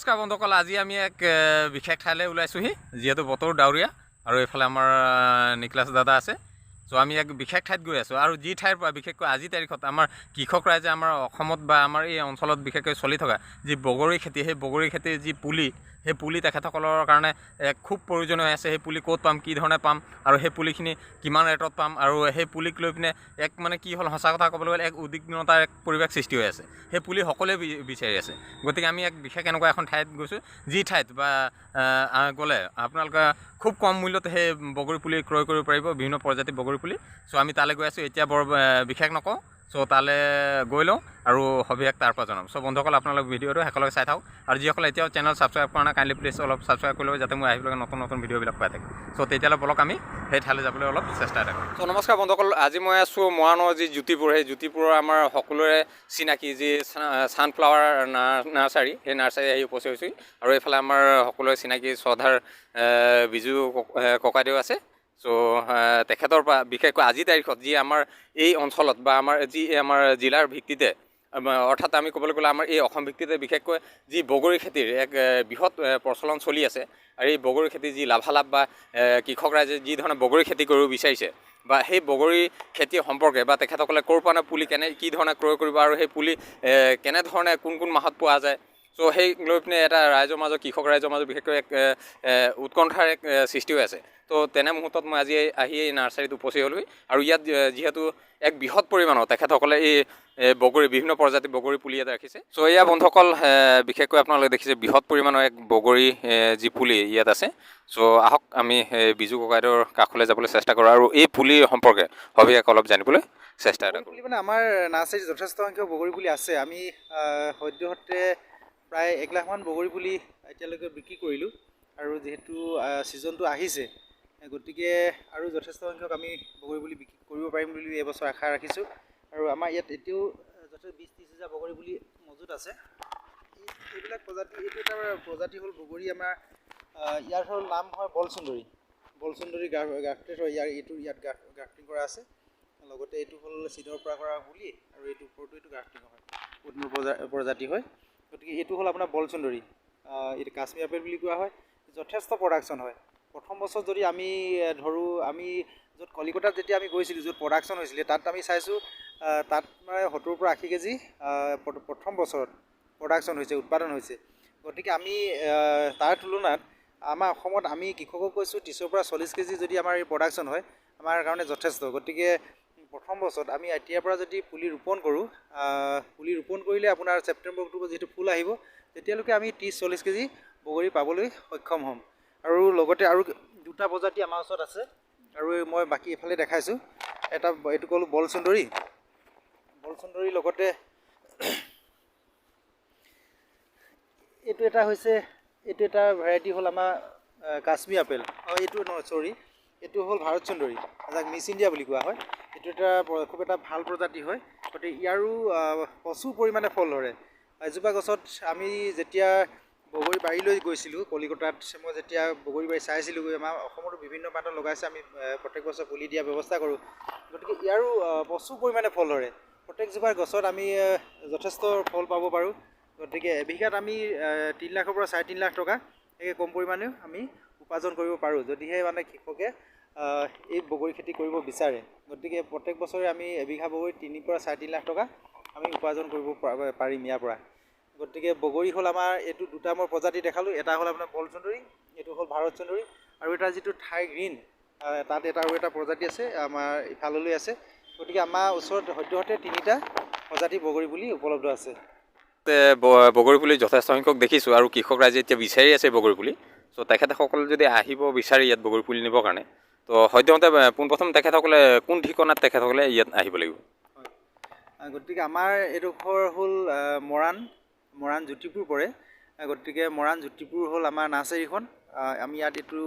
নমস্কাৰ বন্ধুসকল, আজি আমি এক বিশেষ ঠাইলৈ ওলাইছোঁহি। যিহেতু বতৰ ডাৱৰীয়া আৰু এইফালে আমাৰ নিকলাছ দাদা আছে। চ' আমি এক বিশেষ ঠাইত গৈ আছোঁ আৰু যি ঠাইৰ পৰা বিশেষকৈ আজিৰ তাৰিখত আমাৰ কৃষক ৰাইজে আমাৰ অসমত বা আমাৰ এই অঞ্চলত বিশেষকৈ চলি থকা যি বগৰী খেতি, সেই বগৰী খেতিৰ যি পুলি, সেই পুলি তেখেতসকলৰ কাৰণে এক খুব প্ৰয়োজনীয় হৈ আছে। সেই পুলি ক'ত পাম, কি ধৰণে পাম আৰু সেই পুলিখিনি কিমান ৰেটত পাম আৰু সেই পুলিক লৈ পিনে এক মানে কি হ'ল, সঁচা কথা ক'বলৈ গ'লে এক উদ্বিগ্নতাৰ এক পৰিৱেশ সৃষ্টি হৈ আছে। সেই পুলি সকলোৱে বিচাৰি আছে। গতিকে আমি এক বিশেষ এনেকুৱা এখন ঠাইত গৈছোঁ, যি ঠাইত বা গ'লে আপোনালোকে খুব কম মূল্যত সেই বগৰী পুলি ক্ৰয় কৰিব পাৰিব, বিভিন্ন প্ৰজাতিৰ বগৰী পুলি। চ' আমি তালৈ গৈ আছোঁ। এতিয়া বৰ বিশেষ নকওঁ, চ' তালৈ গৈ লওঁ আৰু সবিশেষ তাৰ পৰা জনাম। চ' বন্ধুসকল, আপোনালোক ভিডিঅ'টো শেষলৈকে চাই থাকক আৰু যিসকলে এতিয়াও চেনেল ছাবস্ক্ৰাইব কৰা নাই, কাইণ্ডলি প্লিজ অলপ ছাবস্ক্ৰাইব কৰি ল'ব, যাতে মই আহিবলগীয়া নতুন নতুন ভিডিঅ'বিলাক পাই থাকে। চ' তেতিয়াহ'লে বলক আমি সেই ঠাইলৈ যাবলৈ অলপ চেষ্টা এটা কৰিম। চ' নমস্কাৰ বন্ধুসকল, আজি মই আছোঁ মৰাণৰ যি জ্যোতিপুৰ, সেই জ্যোতিপুৰৰ আমাৰ সকলোৰে চিনাকি যি ছানফ্লাৱাৰ নাৰ্চাৰী, সেই নাৰ্চাৰী আহি উপস্থিত হৈছোঁ। আৰু এইফালে আমাৰ সকলোৰে চিনাকি শ্ৰদ্ধাৰ বিজু ককাইদেউ আছে। চ' তেখেতৰ পৰা বিশেষকৈ আজিৰ তাৰিখত যি আমাৰ এই অঞ্চলত বা আমাৰ যি আমাৰ জিলাৰ ভিত্তিতে, অৰ্থাৎ আমি ক'বলৈ গ'লে আমাৰ এই অসম ভিত্তিতে বিশেষকৈ যি বগৰী খেতিৰ এক বৃহৎ প্ৰচলন চলি আছে আৰু এই বগৰী খেতিৰ যি লাভালাভ বা কৃষক ৰাইজে যি ধৰণে বগৰী খেতি কৰিব বিচাৰিছে বা সেই বগৰী খেতি সম্পৰ্কে বা তেখেতসকলে ক'ৰ পৰা পুলি কেনে কি ধৰণে ক্ৰয় কৰিব আৰু সেই পুলি কেনেধৰণে কোন কোন মাহত পোৱা যায়, চ' সেই লৈ পিনে এটা ৰাইজৰ মাজত, কৃষক ৰাইজৰ মাজত বিশেষকৈ এক উৎকণ্ঠাৰ এক সৃষ্টি হৈ আছে। ত' তেনে মুহূৰ্তত মই আজি আহি এই নাৰ্চাৰীত উপস্থিত হ'লোহি আৰু ইয়াত যিহেতু এক বৃহৎ পৰিমাণৰ তেখেতসকলে এই বগৰী, বিভিন্ন প্ৰজাতিৰ বগৰী পুলি ইয়াত ৰাখিছে। চ' এয়া বন্ধুসকল, বিশেষকৈ আপোনালোকে দেখিছে বৃহৎ পৰিমাণৰ এক বগৰী যি পুলি ইয়াত আছে। চ' আহক আমি বিজু ককাইদেউৰ কাষলৈ যাবলৈ চেষ্টা কৰোঁ আৰু এই পুলিৰ সম্পৰ্কে সবিশেষ অলপ জানিবলৈ চেষ্টা এটা কৰোঁ। পুলি মানে আমাৰ নাৰ্চাৰীত যথেষ্ট সংখ্যক বগৰী পুলি আছে। আমি সদ্যহতে প্ৰায় 1 লাখমান বগৰী পুলি এতিয়ালৈকে বিক্ৰী কৰিলোঁ আৰু যিহেতু ছিজনটো আহিছে, গতিকে আৰু যথেষ্ট সংখ্যক আমি বগৰী পুলি বিক্ৰী কৰিব পাৰিম বুলি এইবছৰ আশা ৰাখিছোঁ। আৰু আমাৰ ইয়াত এতিয়াও যথেষ্ট 20-30 হাজাৰ বগৰী পুলি মজুত আছে। এইবিলাক প্ৰজাতি, এইটো এটা প্ৰজাতি হ'ল বগৰী আমাৰ, ইয়াৰ হ'ল নাম হয় বলসুন্দৰী। বলসুন্দৰী গ্ৰাফটেড হয়, ইয়াৰ এইটো ইয়াত গ্ৰাফটিং কৰা আছে। লগতে এইটো হ'ল চিডৰ পৰা কৰা পুলি আৰু এইটো ওপৰতো এইটো গ্ৰাফটিং হয়, উন্নত প্ৰজাতি হয়। গতিকে এইটো হ'ল আপোনাৰ বলসুন্দৰী, এইটো কাশ্মীৰ আপেল বুলি কোৱা হয়। যথেষ্ট প্ৰডাকশ্যন হয়। প্ৰথম বছৰ যদি আমি ধৰোঁ, আমি য'ত কলিকতাত যেতিয়া আমি গৈছিলোঁ, য'ত প্ৰডাকশ্যন হৈছিলে, তাত আমি চাইছোঁ, তাত মানে 70 পৰা 80 কেজি প্ৰথম বছৰত প্ৰডাকশ্যন হৈছে, উৎপাদন হৈছে। গতিকে আমি তাৰ তুলনাত আমাৰ অসমত আমি কৃষকক কৈছোঁ 30ৰ পৰা 40 কেজি যদি আমাৰ এই প্ৰডাকশ্যন হয়, আমাৰ কাৰণে যথেষ্ট। গতিকে প্ৰথম বছৰত আমি এতিয়াৰ পৰা যদি পুলি ৰোপণ কৰোঁ, পুলি ৰোপণ কৰিলে আপোনাৰ ছেপ্টেম্বৰ অক্টোবৰ যিহেতু ফুল আহিব, তেতিয়ালৈকে আমি 30-40 কেজি বগৰী পাবলৈ সক্ষম হ'ম। আৰু লগতে আৰু দুটা প্ৰজাতি আমাৰ ওচৰত আছে আৰু মই বাকী এইফালে দেখাইছোঁ। এটা এইটো ক'লোঁ বলসুন্দৰী, বলসুন্দৰীৰ লগতে এইটো এটা হৈছে, এইটো এটা ভেৰাইটি হ'ল আমাৰ কাশ্মীৰ আপেল। অঁ, এইটো নহয়, চৰি, এইটো হ'ল ভাৰত সুন্দৰী, যাক মিছ ইণ্ডিয়া বুলি কোৱা হয়। এইটো এটা খুব এটা ভাল প্ৰজাতি হয়। গতিকে ইয়াৰো প্ৰচুৰ পৰিমাণে ফল ধৰে। এজোপা গছত আমি যেতিয়া বগৰী বাৰীলৈ গৈছিলোঁ কলিকতাত, মই যেতিয়া বগৰী বাৰী চাইছিলোঁগৈ, আমাৰ অসমতো বিভিন্ন প্ৰান্তত লগাইছে, আমি প্ৰত্যেক বছৰ পুলি দিয়াৰ ব্যৱস্থা কৰোঁ। গতিকে ইয়াৰো প্ৰচুৰ পৰিমাণে ফল ধৰে। প্ৰত্যেকজোপা গছত আমি যথেষ্ট ফল পাব পাৰোঁ। গতিকে এবিঘাত আমি 3 লাখৰ পৰা 3.5 লাখ টকা একে কম পৰিমাণেও আমি উপাৰ্জন কৰিব পাৰোঁ, যদিহে মানে কৃষকে এই বগৰী খেতি কৰিব বিচাৰে। গতিকে প্ৰত্যেক বছৰে আমি এবিঘা বগৰী 3 পৰা 3.5 লাখ টকা আমি উপাৰ্জন কৰিব পাৰিম ইয়াৰ পৰা। গতিকে বগৰী হ'ল আমাৰ এইটো দুটা মই প্ৰজাতি দেখালোঁ, এটা হ'ল আপোনাৰ বলসুন্দৰী, এইটো হ'ল ভাৰত সুন্দৰী, আৰু এটা যিটো থাই গ্ৰীণ, তাত এটা আৰু এটা প্ৰজাতি আছে আমাৰ ইফাললৈ আছে। গতিকে আমাৰ ওচৰত সদ্যহতে 3টা প্ৰজাতি বগৰী পুলি উপলব্ধ আছে। বগৰী পুলি যথেষ্ট সংখ্যক দেখিছোঁ আৰু কৃষক ৰাইজে এতিয়া বিচাৰি আছে বগৰী পুলি। চ' তেখেতসকলে যদি আহিব বিচাৰে ইয়াত বগৰী পুলি নিবৰ কাৰণে, তো সদ্যহতে পোনপ্ৰথম তেখেতসকলে কোন ঠিকনাত তেখেতসকলে ইয়াত আহিব লাগিব? হয়, গতিকে আমাৰ এইডোখৰ হ'ল মৰাণ, মৰাণ জ্যোতিপুৰ পৰে। গতিকে মৰাণ জ্যোতিপুৰ হ'ল আমাৰ নাৰ্চাৰীখন। আমি ইয়াত এইটো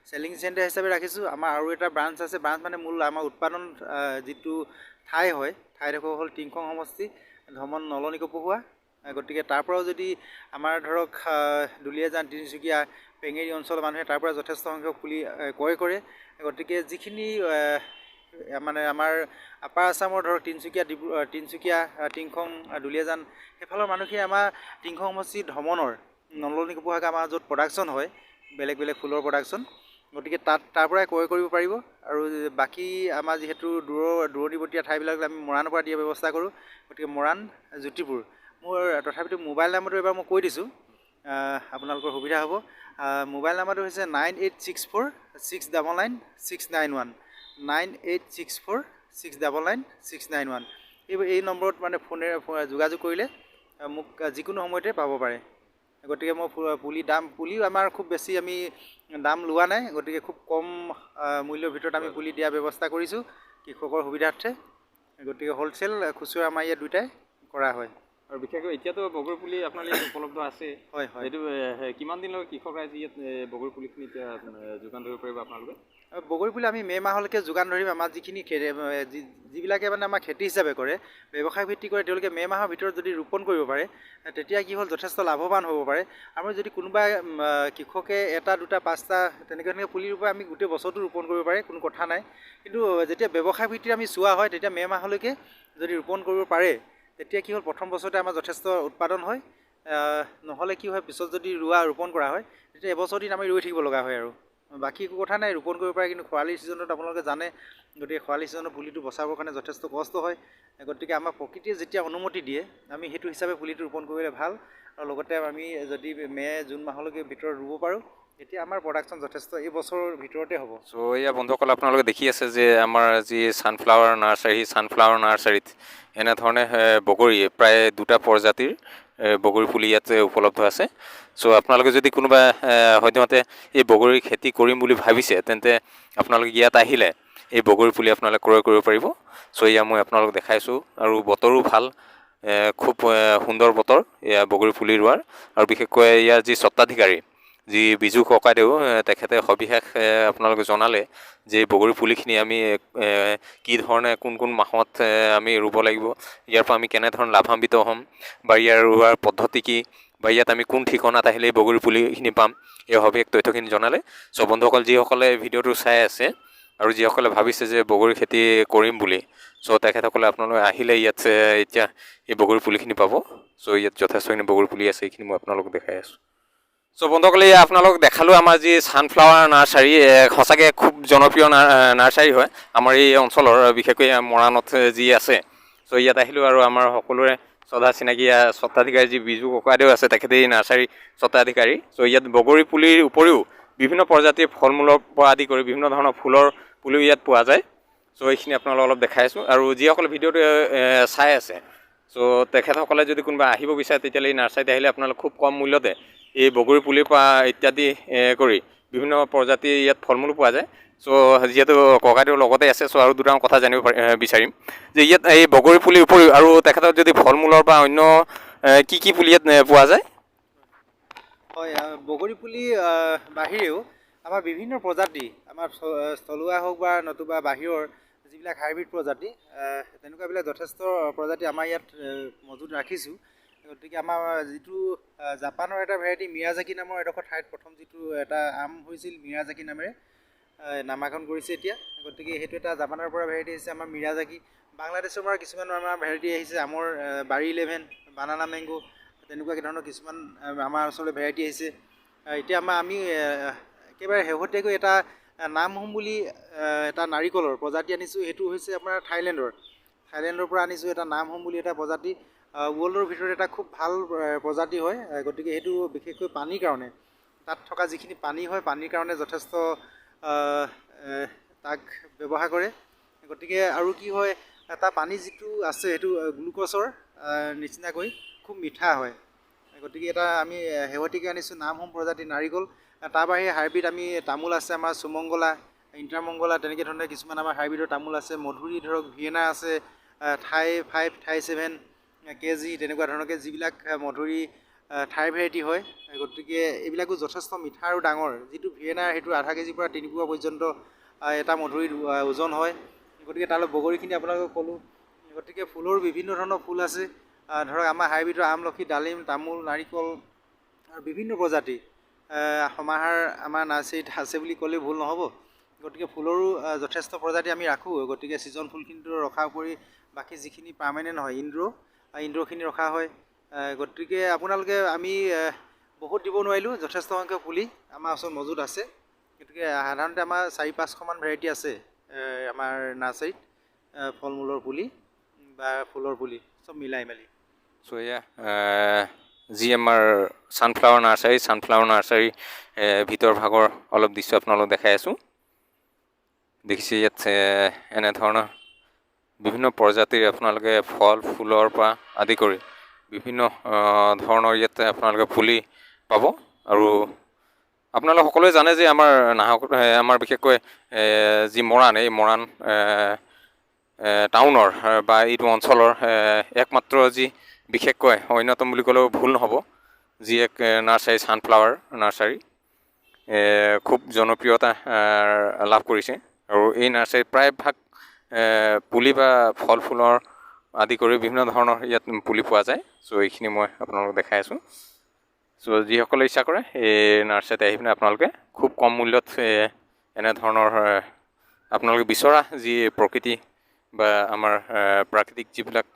চেলিং চেণ্টাৰ হিচাপে ৰাখিছোঁ। আমাৰ আৰু এটা ব্ৰাঞ্চ আছে, ব্ৰাঞ্চ মানে মূল আমাৰ উৎপাদন যিটো ঠাই হয়, ঠাইডোখৰ হ'ল টিংখং সমষ্টি, ধমন নলনী কপহুৱা। গতিকে তাৰ পৰাও যদি আমাৰ ধৰক দুলীয়াজান, তিনিচুকীয়া, পেঙেৰী অঞ্চলৰ মানুহে তাৰ পৰা যথেষ্ট সংখ্যক পুলি ক্ৰয় কৰে। গতিকে যিখিনি মানে আমাৰ আপাৰ আছামৰ ধৰক তিনিচুকীয়া, ডিব্ৰু, তিনিচুকীয়া, টিংখং, দুলীয়াজান সেইফালৰ মানুহখিনি আমাৰ টিংখং সমষ্টি ধমনৰ নলনী কপৌশাক আমাৰ য'ত প্ৰডাকশ্যন হয়, বেলেগ বেলেগ ফুলৰ প্ৰডাকশ্যন, গতিকে তাত তাৰ পৰাই ক্ৰয় কৰিব পাৰিব। আৰু বাকী আমাৰ যিহেতু দূৰণিবটীয়া ঠাইবিলাক আমি মৰাণৰ পৰা দিয়াৰ ব্যৱস্থা কৰোঁ, গতিকে মৰাণ, জ্যোতিপুৰ। মোৰ তথাপিতো মোবাইল নাম্বাৰটো এবাৰ মই কৈ দিছোঁ, আপোনালোকৰ সুবিধা হ'ব। মোবাইল নাম্বাৰটো হৈছে 9864 699 691, 9864 699 691। এই নম্বৰত মানে ফোনেৰে যোগাযোগ কৰিলে মোক যিকোনো সময়তে পাব পাৰে। গতিকে মই পুলি দাম, পুলিও আমাৰ খুব বেছি আমি দাম লোৱা নাই, গতিকে খুব কম মূল্যৰ ভিতৰত আমি পুলি দিয়াৰ ব্যৱস্থা কৰিছোঁ কৃষকৰ সুবিধাৰ্থে। গতিকে হ'লচেল, খুচুৰা আমাৰ ইয়াত দুয়োটাই কৰা হয়। আৰু বিশেষকৈ এতিয়াতো বগৰী পুলি আপোনাৰ ইয়াত উপলব্ধ আছে। হয় হয়। এইটো কিমান দিনলৈকে কৃষক ৰাইজে ইয়াত বগৰী পুলিখিনি এতিয়া যোগান ধৰিব পাৰিব আপোনালোকে? বগৰী পুলি আমি মে' মাহলৈকে যোগান ধৰিম। আমাৰ যিখিনি যিবিলাকে মানে আমাৰ খেতি হিচাপে কৰে, ব্যৱসায় ভিত্তি কৰে, তেওঁলোকে মে' মাহৰ ভিতৰত যদি ৰোপণ কৰিব পাৰে, তেতিয়া কি হ'ল যথেষ্ট লাভৱান হ'ব পাৰে। আৰু যদি কোনোবা কৃষকে 1টা 2টা 5টা তেনেকৈ তেনেকৈ পুলি ৰোপে আমি গোটেই বছৰটো ৰোপণ কৰিব পাৰে, কোনো কথা নাই। কিন্তু যেতিয়া ব্যৱসায় ভিত্তিত আমি চোৱা হয়, তেতিয়া মে' মাহলৈকে যদি ৰোপণ কৰিব পাৰে, তেতিয়া কি হ'ল প্ৰথম বছৰতে আমাৰ যথেষ্ট উৎপাদন হয়। নহ'লে কি হয়, পিছত যদি ৰোপণ কৰা হয়, তেতিয়া এবছৰ দিন আমি ৰৈ থাকিব লগা হয়। আৰু বাকী একো কথা নাই, ৰোপণ কৰিব পাৰে। কিন্তু খৰালি ছিজনত আপোনালোকে জানে, গতিকে খৰালি ছিজনত পুলিটো বচাবৰ কাৰণে যথেষ্ট কষ্ট হয়। গতিকে আমাৰ প্ৰকৃতিয়ে যেতিয়া অনুমতি দিয়ে, আমি সেইটো হিচাপে পুলিটো ৰোপণ কৰিলে ভাল। আৰু লগতে আমি যদি মে' জুন মাহলৈকে ভিতৰত ৰুব পাৰোঁ, তেতিয়া আমাৰ প্ৰডাকশ্যন যথেষ্ট এই বছৰৰ ভিতৰতে হ'ব। চ' এয়া বন্ধুসকল, আপোনালোকে দেখি আছে যে আমাৰ যি ছানফ্লাৱাৰ নাৰ্চাৰী, ছানফ্লাৱাৰ নাৰ্চাৰীত এনেধৰণে বগৰী প্ৰায় 2টা প্ৰজাতিৰ বগৰী পুলি ইয়াত উপলব্ধ আছে। চ' আপোনালোকে যদি কোনোবা সদ্যহতে এই বগৰী খেতি কৰিম বুলি ভাবিছে, তেন্তে আপোনালোকে ইয়াত আহিলে এই বগৰী পুলি আপোনালোকে ক্ৰয় কৰিব পাৰিব। চ' এয়া মই আপোনালোকক দেখাইছোঁ। আৰু বতৰো ভাল, খুব সুন্দৰ বতৰ এয়া বগৰী পুলি ৰোৱাৰ। আৰু বিশেষকৈ ইয়াৰ যি স্বত্বাধিকাৰী, যি বিজু ককাইদেউ, তেখেতে সবিশেষ আপোনালোকে জনালে যে বগৰী পুলিখিনি আমি কি ধৰণে কোন কোন মাহত আমি ৰুব লাগিব, ইয়াৰ পৰা আমি কেনেধৰণে লাভান্বিত হ'ম, বা ইয়াৰ ৰোৱাৰ পদ্ধতি কি, বা ইয়াত আমি কোন ঠিকনাত আহিলে এই বগৰী পুলিখিনি পাম, এই সবিশেষ তথ্যখিনি জনালে। চ' বন্ধুসকল, যিসকলে ভিডিঅ'টো চাই আছে আৰু যিসকলে ভাবিছে যে বগৰী খেতি কৰিম বুলি, চ' তেখেতসকলে আপোনালোকে আহিলে ইয়াত এতিয়া এই বগৰী পুলিখিনি পাব। চ' ইয়াত যথেষ্টখিনি বগৰী পুলি আছে, এইখিনি মই আপোনালোকক দেখাই আছোঁ। চ' বন্ধুসকলে, এয়া আপোনালোকক দেখালোঁ আমাৰ যি ছানফ্লাৱাৰ নাৰ্চাৰী, সঁচাকৈ খুব জনপ্ৰিয় নাৰ্চাৰী হয় আমাৰ এই অঞ্চলৰ, বিশেষকৈ মৰাণত যি আছে। চ' ইয়াত আহিলোঁ আৰু আমাৰ সকলোৰে শ্ৰদ্ধা চিনাকি স্বত্বাধিকাৰী যি বিজু ককাইদেউ আছে, তেখেতে এই নাৰ্চাৰী স্বত্বাধিকাৰী। চ' ইয়াত বগৰী পুলিৰ উপৰিও বিভিন্ন প্ৰজাতিৰ ফল মূলৰ পৰা আদি কৰি বিভিন্ন ধৰণৰ ফুলৰ পুলিও ইয়াত পোৱা যায়। চ' এইখিনি আপোনালোকক অলপ দেখাই আছোঁ। আৰু যিসকলে ভিডিঅ'টো চাই আছে, চ' তেখেতসকলে যদি কোনোবা আহিব বিচাৰে, তেতিয়াহ'লে এই নাৰ্চাৰীত আহিলে আপোনালোক খুব কম মূল্যতে এই বগৰী পুলিৰ পৰা ইত্যাদি কৰি বিভিন্ন প্ৰজাতিৰ ইয়াত ফল মূলো পোৱা যায়। চ' যিহেতু ককাইদেউৰ লগতে আছে, চ' আৰু দুটামান কথা জানিব বিচাৰিম যে ইয়াত এই বগৰী পুলিৰ উপৰিও আৰু তেখেতৰ যদি ফল মূলৰ বা অন্য কি কি পুলি ইয়াত পোৱা যায়? হয়, বগৰী পুলি বাহিৰেও আমাৰ বিভিন্ন প্ৰজাতি, আমাৰ থলুৱা হওক বা নতুবা বাহিৰৰ যিবিলাক হাইব্ৰিড প্ৰজাতি, তেনেকুৱাবিলাক যথেষ্ট প্ৰজাতি আমাৰ ইয়াত মজুত ৰাখিছোঁ। গতিকে আমাৰ যিটো জাপানৰ এটা ভেৰাইটি মিয়াজাকি নামৰ এডোখৰ ঠাইত প্ৰথম যিটো এটা আম হৈছিল মিয়াজাকি নামেৰে নামাকৰণ কৰিছে এতিয়া। গতিকে সেইটো এটা জাপানৰ পৰা ভেৰাইটি আহিছে আমাৰ মিয়াজাকি। বাংলাদেশৰ পৰা কিছুমান আমাৰ ভেৰাইটি আহিছে আমৰ, বাৰী 11, বানানা মেংগ', তেনেকুৱা ধৰণৰ কিছুমান আমাৰ ওচৰলৈ ভেৰাইটি আহিছে। এতিয়া আমি একেবাৰে শেহতীয়াকৈ এটা নামহোম বুলি এটা নাৰিকলৰ প্ৰজাতি আনিছোঁ। সেইটো হৈছে আপোনাৰ থাইলেণ্ডৰ পৰা আনিছোঁ এটা নামহোম বুলি এটা প্ৰজাতি। ৱৰ্ল্ডৰ ভিতৰত এটা খুব ভাল প্ৰজাতি হয়। গতিকে সেইটো বিশেষকৈ পানীৰ কাৰণে, তাত থকা যিখিনি পানী হয়, পানীৰ কাৰণে যথেষ্ট তাক ব্যৱহাৰ কৰে। গতিকে আৰু কি হয়, তাৰ পানী যিটো আছে সেইটো গ্লুক'জৰ নিচিনাকৈ খুব মিঠা হয়। গতিকে এটা আমি শেহতীয়াকৈ আনিছোঁ নামহোম প্ৰজাতিৰ নাৰিকল। তাৰ বাহিৰে হাইব্ৰিড আমি তামোল আছে আমাৰ চুমংগলা, ইণ্টাৰমংগলা, তেনেকৈ ধৰণে কিছুমান আমাৰ হাইব্ৰিডৰ তামোল আছে। মধুৰি ধৰক ভিয়েনা আছে, থাই 5, থাই 7 কেজি, তেনেকুৱা ধৰণকৈ যিবিলাক মধুৰি থাই ভেৰাইটি হয়। গতিকে এইবিলাকো যথেষ্ট মিঠা আৰু ডাঙৰ। যিটো ভিয়েনাৰ সেইটো আধা কেজিৰ পৰা 3 পোৱা পৰ্যন্ত এটা মধুৰিৰ ওজন হয়। গতিকে তালৈ বগৰীখিনি আপোনালোকক ক'লোঁ। গতিকে ফুলৰ বিভিন্ন ধৰণৰ ফুল আছে, ধৰক আমাৰ হাইব্ৰিডৰ আমলখি, ডালিম, তামোল, নাৰিকল আৰু বিভিন্ন প্ৰজাতি সমাহাৰ আমাৰ নাৰ্চাৰীত আছে বুলি ক'লেও ভুল নহ'ব। গতিকে ফুলৰো যথেষ্ট প্ৰজাতি আমি ৰাখোঁ। গতিকে ছিজন ফুলখিনিতো ৰখাৰ উপৰি বাকী যিখিনি পাৰ্মানেণ্ট হয় ইনড'ৰখিনি ৰখা হয়। গতিকে আপোনালোকে আমি বহুত দিব নোৱাৰিলোঁ, যথেষ্ট সংখ্যক পুলি আমাৰ ওচৰত মজুত আছে। গতিকে সাধাৰণতে আমাৰ 400-500মান ভেৰাইটি আছে আমাৰ নাৰ্চাৰীত, ফল মূলৰ পুলি বা ফুলৰ পুলি চব মিলাই মেলি। চ' এয়া যি আমাৰ ছানফ্লাৱাৰ নাৰ্চাৰী, ছানফ্লাৱাৰ নাৰ্চাৰী ভিতৰ ভাগৰ অলপ দৃশ্য আপোনালোক দেখাই আছোঁ। দেখিছে ইয়াত এনেধৰণৰ বিভিন্ন প্ৰজাতিৰ আপোনালোকে ফল ফুলৰ পৰা আদি কৰি বিভিন্ন ধৰণৰ ইয়াত আপোনালোকে পুলি পাব। আৰু আপোনালোক সকলোৱে জানে যে আমাৰ নাহক আমাৰ বিশেষকৈ যি মৰাণ, এই মৰাণ টাউনৰ বা এইটো অঞ্চলৰ একমাত্ৰ যি বিশেষকৈ অন্যতম বুলি ক'লেও ভুল নহ'ব, যি এক নাৰ্চাৰী, ছানফ্লাৱাৰ নাৰ্চাৰী খুব জনপ্ৰিয়তা লাভ কৰিছে। আৰু এই নাৰ্চাৰীত প্ৰায়ভাগ পুলি বা ফল ফুলৰ আদি কৰি বিভিন্ন ধৰণৰ ইয়াত পুলি পোৱা যায়। চ' এইখিনি মই আপোনালোকক দেখাই আছোঁ। চ' যিসকলে ইচ্ছা কৰে এই নাৰ্চাৰীত আহি পিনে আপোনালোকে খুব কম মূল্যত এনেধৰণৰ আপোনালোকে বিচৰা যি প্ৰকৃতি বা আমাৰ প্ৰাকৃতিক যিবিলাক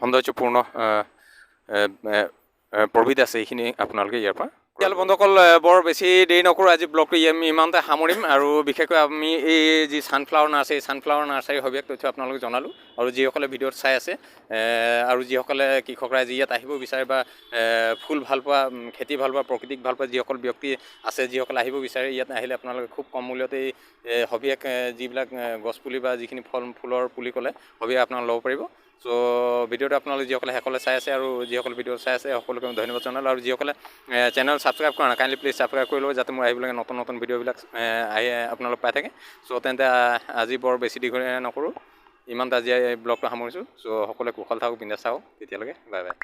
সৌন্দৰ্যপূৰ্ণ প্ৰভিদ আছে, এইখিনি আপোনালোকে ইয়াৰ পৰা। তেতিয়াহ'লে বন্ধুসকল, বৰ বেছি দেৰি নকৰোঁ, আজি ব্লগটো আমি ইমানতে সামৰিম। আৰু বিশেষকৈ আমি এই যি ছানফ্লাৱাৰ নাৰ্চাৰী, ছানফ্লাৱাৰ নাৰ্চাৰীৰ সবিশেষ তথ্য আপোনালোকক জনালোঁ। আৰু যিসকলে ভিডিঅ'ত চাই আছে আৰু যিসকলে কৃষক ৰাইজে ইয়াত আহিব বিচাৰে বা ফুল ভাল পোৱা, খেতি ভাল পোৱা, প্ৰকৃতিক ভাল পোৱা যিসকল ব্যক্তি আছে, যিসকলে আহিব বিচাৰে, ইয়াত আহিলে আপোনালোকে খুব কম মূল্যতেই সবিশেষ যিবিলাক গছপুলি বা যিখিনি ফল ফুলৰ পুলি ক'লে সবিশেষ আপোনালোকে ল'ব পাৰিব। চ' ভিডিঅ'টো আপোনালোকে যিসকলে শেষলৈ চাই আছে আৰু যিসকলে ভিডিঅ' চাই আছে সকলোকে মই ধন্যবাদ জনালোঁ। আৰু যিসকলে চেনেল ছাবস্ক্ৰাইব কৰা নাই, কাইণ্ডলি প্লিজ ছাবস্ক্ৰাইব কৰি ল'ব, যাতে মোৰ আহিবলগীয়া নতুন নতুন ভিডিঅ'বিলাক আহি আপোনালোক পাই থাকে। চ' তেন্তে আজি বৰ বেছি দীঘলীয়া নকৰোঁ, ইমানতে আজি এই ব্লগটো সামৰিছোঁ। চ' সকলোৱে কুশল থাকক, বিন্দাছ থাকক। তেতিয়ালৈকে বাই বাই।